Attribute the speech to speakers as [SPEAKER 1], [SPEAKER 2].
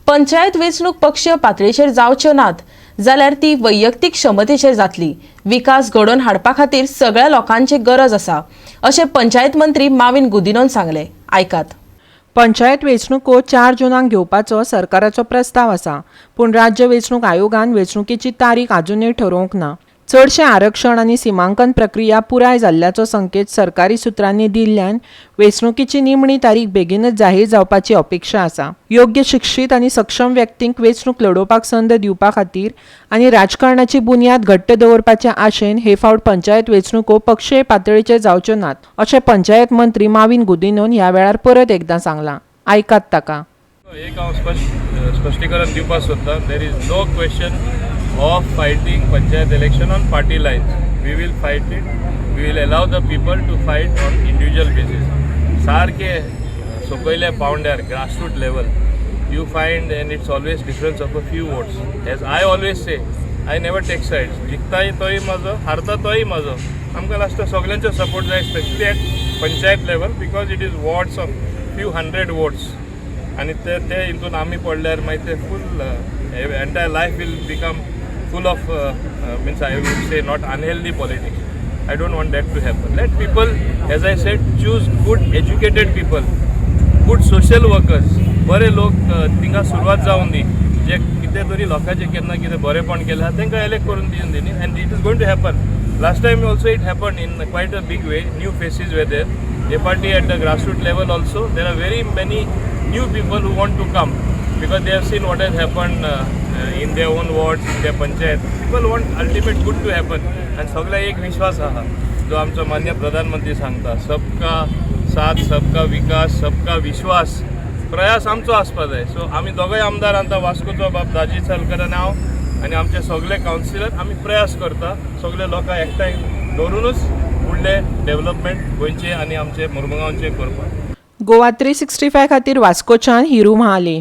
[SPEAKER 1] पंचायत वेंचणूक पक्षीय पातळेचेर जावच्यो नात जाल्यार ती वैयक्तीक क्षमतेचेर जातली. विकास घडोवन हाडपा खातीर सगळ्या लोकांची गरज आसा, अशें पंचायत मंत्री माविन गुदिनोन सांगलें. आयकात.
[SPEAKER 2] पंचायत वेंचणुको 4 जुनाक घेवपाचो सरकाराचो प्रस्ताव आसा, पूण राज्य वेंचणूक आयोगान वेंचणुकेची तारीख आजुनूय ठरोवंक ना. चडशें आरक्षण आनी सिमांकन प्रक्रिया पुराय जाल्ल्याचो संकेत सरकारी सुत्रांनी दिल्ल्यान वेंचणुकेची निमणी तारीख बेगीनच जाहीर जावपाची अपेक्षा आसा. योग्य, शिक्षीत आनी सक्षम व्यक्तींक वेंचणूक लडोवपाक संद दिवपा खातीर आनी राजकारणाची बुन्याद घट्ट दवरपाच्या आशेन हे फावट पंचायत वेंचणुको पक्षीय पातळीचेर जावच्यो नात, अशें पंचायत मंत्री माविन गुदिनोन ह्या वेळार परत एकदां सांगलां. आयकात ताका.
[SPEAKER 3] एक हांव स्पश्टीकरण दिवपाक सोदतां. There is no question of fighting panchayat election on party lines. We will fight it, we will allow the people to fight on individual basis. सारके सकयल्या पावंड्यार, grassroot level you find, and it's always difference of a few votes. As I always say, I never take sides. जिखताय तोय म्हाजो, हारता तोय म्हाजो. आमकां लास्टाक सगल्यांचो सपोर्ट जाय, specially at panchayat level, because it is wards of few hundred votes. आनी ते ते हितून आमी पडल्यार मागीर ते full entire life will become full of, means, I will say, not unhealthy politics. I don't want that to happen. Let people, as I said, choose good educated people, good social workers. बरे लोक तिंगा सुरवात जावन दी, जे कितें तरी लोकांचें केन्ना कितें बरेपण केलें आहा, तांकां एलेक्ट करून दिवन दी. And it is going to happen. Last time also it happen in quite a big way. New faces were there. A party at the grassroots level also, there are very many new people who want to come because they have seen what has happened in their own wards, in their panchayat. People want ultimate good to happen. आणि सगळ्या एक विश्वास आहा, जो आमचो मान्य प्रधानमंत्री सांगता, सबका साथ, सबका विकास, सबका विश्वास. प्रयास आमचो आसपा जाय. सो आमी दोगांय आमदार आतां, वास्कोचो बाब दाजी सालकर आनी हांव आनी आमचे सगळे कावन्सिलर, आमी प्रयास करता सगळे लोकांक एकठांय दवरुनूच फुडले डेव्हलपमेंट गोंयचे आनी आमचे मुरमुगांवचे करपाक.
[SPEAKER 2] गोवा 365 खातीर वास्कोच्यान हिरू महाले.